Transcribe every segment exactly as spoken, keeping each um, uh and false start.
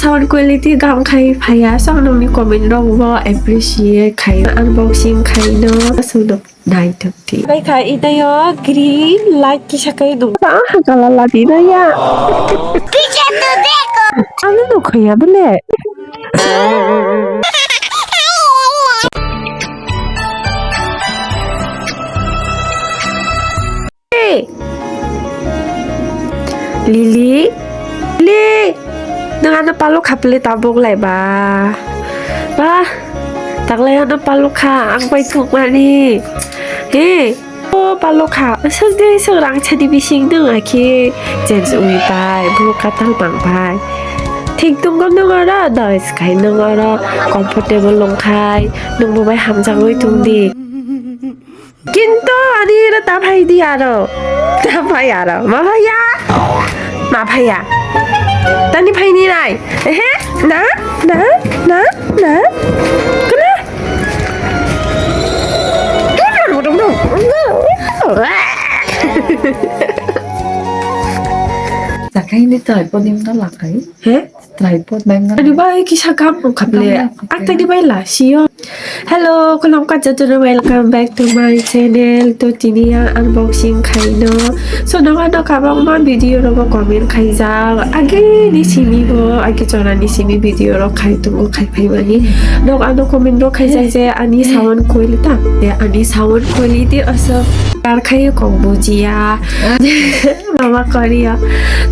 Sound quality gam khai phaiya, so nokni comment rok bo appreciate khai, unboxing khai no, so no nai thok di. Bai kha itayo green light kisa kai dong. Ba ha kala la di na ya. Ano no khaya bele. Hey! Lily? Lily! Nwng ano palo kha pele tabuk lai ba? Ba, taklai ano palo kha, ang bai thwkmani. Hey! O palo kha, swk de swk rang chani bising nwng akhe change wi pai, bwrwk katal mang pai. Thik tongo nwng oro, doi swkai nwng oro comfortable wng khai, nwng bo bai hamjagwi tong di. Kintu ani oro ta phai di aro. Ta phai aro. Ma phaiya? Ma phaiya? Tani phai ni nai. Ehe? Na? Na? Na? Na? Kana? Jakai ni to, podim to lakai. He? Tripod bai wngkha. Ani bai kisa gam wngkha ble. Gam wngkha. Ang tini bai la sio. Hello, khulumkha jotono, welcome back to my channel. To tini ang unboxing khaino. So, nogo ano kabangma video rogo comment khaijak. Age ni simi bo, age chora ni simi video rok khai tongo, khai phaimani. Nog ano comment rok khaijak je ani sound quality ta. Je ani sound quality aswk kar khai kok bujiya. Mama Korea.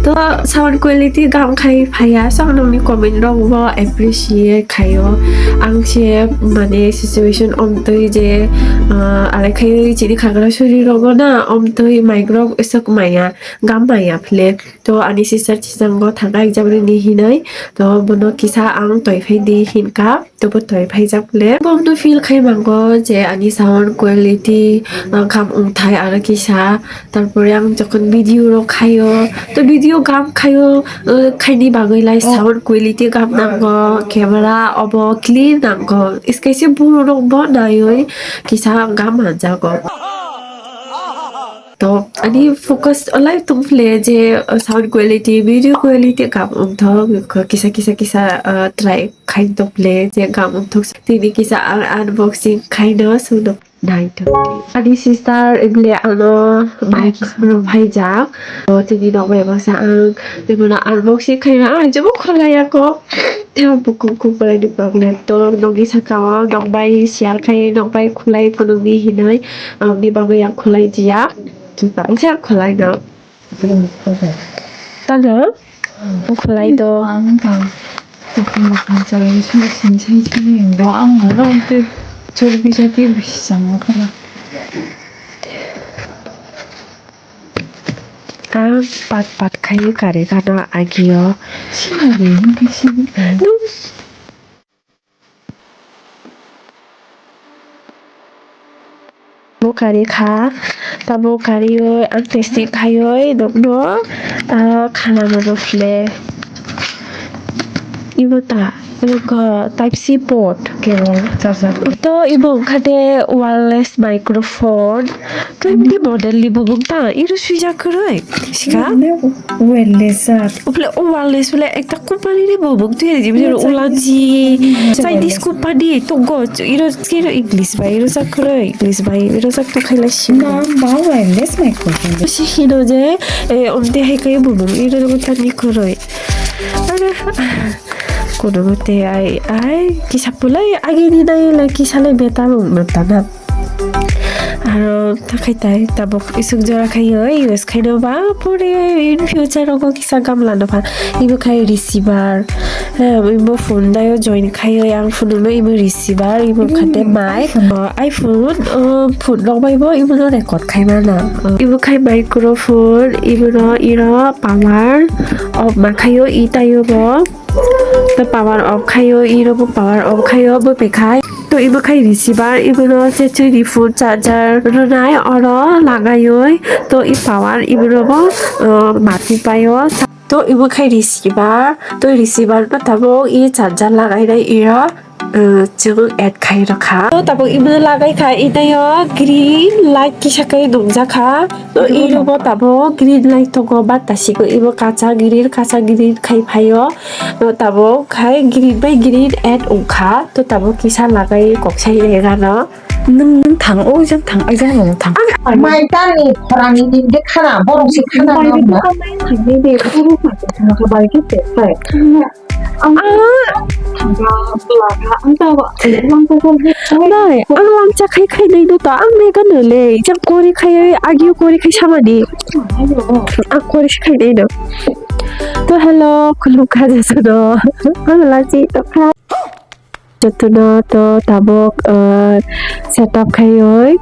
To sound quality gam khai phaiya, so ang nokni comment rok bo appreciate khaio. Ang se mane situation omtwi je, ah, alai khai chini khagra suri rogo na omtwi mic rok esok maya, gam maya phle. To ani sister chichang bo thangka exam rini hinoi. To bono kisa ang toi phai di hinka. Tobo toi phaijak le. Bo no feel khai mango je ani sound quality, ah, kham wngthai aro kisa. Tarpore ang jokhon video rok khaio, to video gam khaio, ah, khaini bagwi lai sound quality gam nango, camera obo clean nango. Iskaise borok bo naiwi kisa gam manjago. To ani focus olai tongphle je, uh, sound quality, video quality kam wngthok, kisa, kisa, kisa, uh, try khai tongphle je kam wngthok. Tini kisa ang unboxing khaino swnok naithok. Ani sister emle ano mic rw phaijak. To tini nokbai baksa ang tini unboxing khaino ang jebo khwlaiya ko. Tei bukung kung belai ni problem to nokni saka o nokbai share khai nokbai khulai phunukni hinoi, aboni bagwi ang khulai diya. Ang se khulai no. Tano? Ang khulai do. Ang tang. Bukung bukung chalai sini sini sini sini. Bo ang hala ute chorbi jati bisi chang khala. Ang pat pat khai kari gana agio. Sinari, hingke sini. Nung. Bo kari kha, tamo karioi ang testing khaioi nokno, ah, khana mano phle. Ibo ta, ibo ka type C port. Cable, charger. To ibo wngkha de wireless microphone. Twenty model ni bo wng ta, iro swijak kwrwi. Sika? Wireless at. Uple wireless ule ekta company ni bo wng twi, jibini Chinese ulanji, company. Chinese company, to go, iro, iro English bai, iro jak kwrwi, English bai, iro jak to khaila si. Na, ba wireless microphone. Si hino je, eh, omte hai kai bo wng, iro bo tani kwrwi. Are, ah. Kono mate ai, ai, kisa pulai agini nai lai kisa lai beta mung no tana. Aro takhai tai tabuk isuk jora khai oi use khai no ba pore in future rogo kisa gamla no pha. Ibo khai receiver. Eh, ibo phone dayo join khai oi ang phone no ibo receiver, ibo khate mic. Oh, iPhone, oh, phone rok bai bo ibo no record khai mana. Oh, ibo khai microphone, ibo no iro power off ma khai o i tayo bo. To power off khaio, iro bo power off khaio, bo pekhai. To imo khai receiver, imo no se chini phone charger rwnai, oro lagaioi. To i power, imo no bo, uh, mati paio. To imo khai receiver, to receiver no tabuk i charger lagainai iro. uh, chwng add khai rwkha. To tabuk imo lagai kha, inayo green light kisa khe nungjak kha. To iro bo tabuk green light tongo, bata sigo imo kacha green, kacha green khai phaio. To tabuk khai green bai green add wngkha. To tabuk kisa lagai kok sai rega no. Nung, nung thang, o jang thang, o jang nung thang. Mai tani khorani ni de khana, borok se khana. Ang Nai, ang langcha khai khai nai do to, ang mega no le, jang kori khai, agio kori khai sama di. Ang kori khai nai do. To hello, khulum kha jaso do. Ang langchi to kha. Jotono to tabuk, uh, setup khaioi,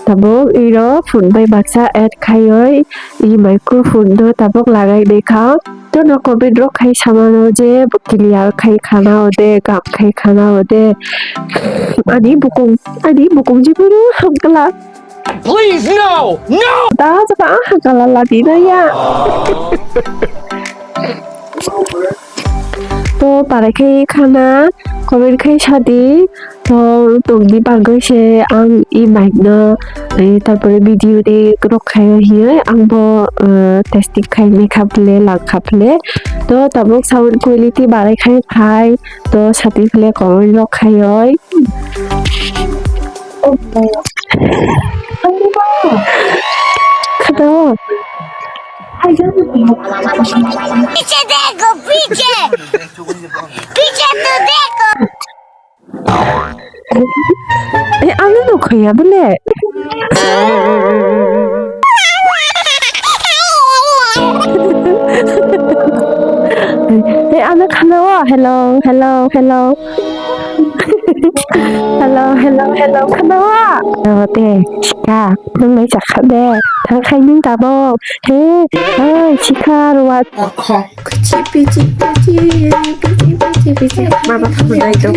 tabuk iro phone bai baksa add khaioi, i microphone no tabuk lagai nai kha. To no comment rok khai samano je clear khai khana ode, gam khai khana ode. Ani bukung, ani bukung jiburu hamkala. Please, no! No! Da jaba hamkala ladi na ya. To parai khai khana, comment khai sadi. To tongni bagwi se ang i mic no, eh, tarpore video ni rok khai o hiye ang bo, eh, testing khai ni kha phle, lang kha phle. To tabuk sound quality barai khai phai, to sadi phle comment rok khai oi. Khado. पीछे देखो, पीछे। पीछे तो देखो। Eh, ano no khaya bole. Eh, ano khana wa. Hello, hello, hello. Hello, hello, hello, khana wa. Abo te, sika, nung nai chakha de. Thang khai nung tabo. He, oi, sika, ruwa. Orkho. Pichi, pichi, pichi, pichi, pichi, pichi. Mama, tamo dai do.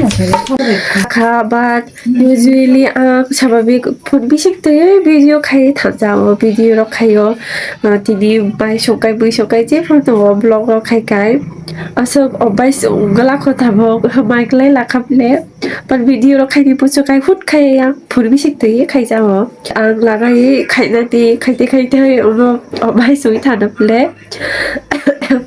Kha, but usually, ang sababik phone bisik twi video khai thangjao, video rok khaio. Ah, tini bai sokai, bui sokai, je phone tongo, vlog rok khai kai. Aswk, o bai sung gala kho tamo, mai klai lakha ble. But video rok khaini pusu kai hut khai ya, phone bisik twi khai jao. Ang lagai khaina ti, khaite khaite hai, ono, o bai sui thana ble.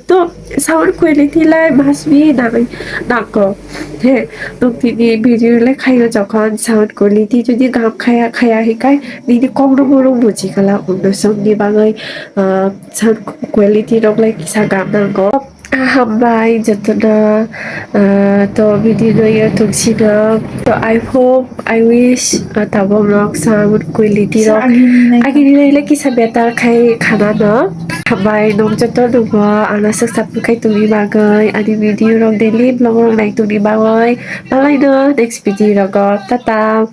To sound quality lai masmi nang, nangko. He, nung tini video le khayo jokhon sound quality jodi gam khaya, khaya hikai, nini kok no borok buji kala, undo song ni bagwi, ah, sound quality rok lai kisa gam nango. Ah, hambai jotono, ah, to video no yo tungsino. To I hope, I wish, ah, tabok rok sound quality rok agini nai le kisa better khai khana no. Hambai nung joto nungbo ano subscribe khai tongni bagwi, ani video rok daily vlog rok nai tongni bagwi. Malai no next video rogo. Tata.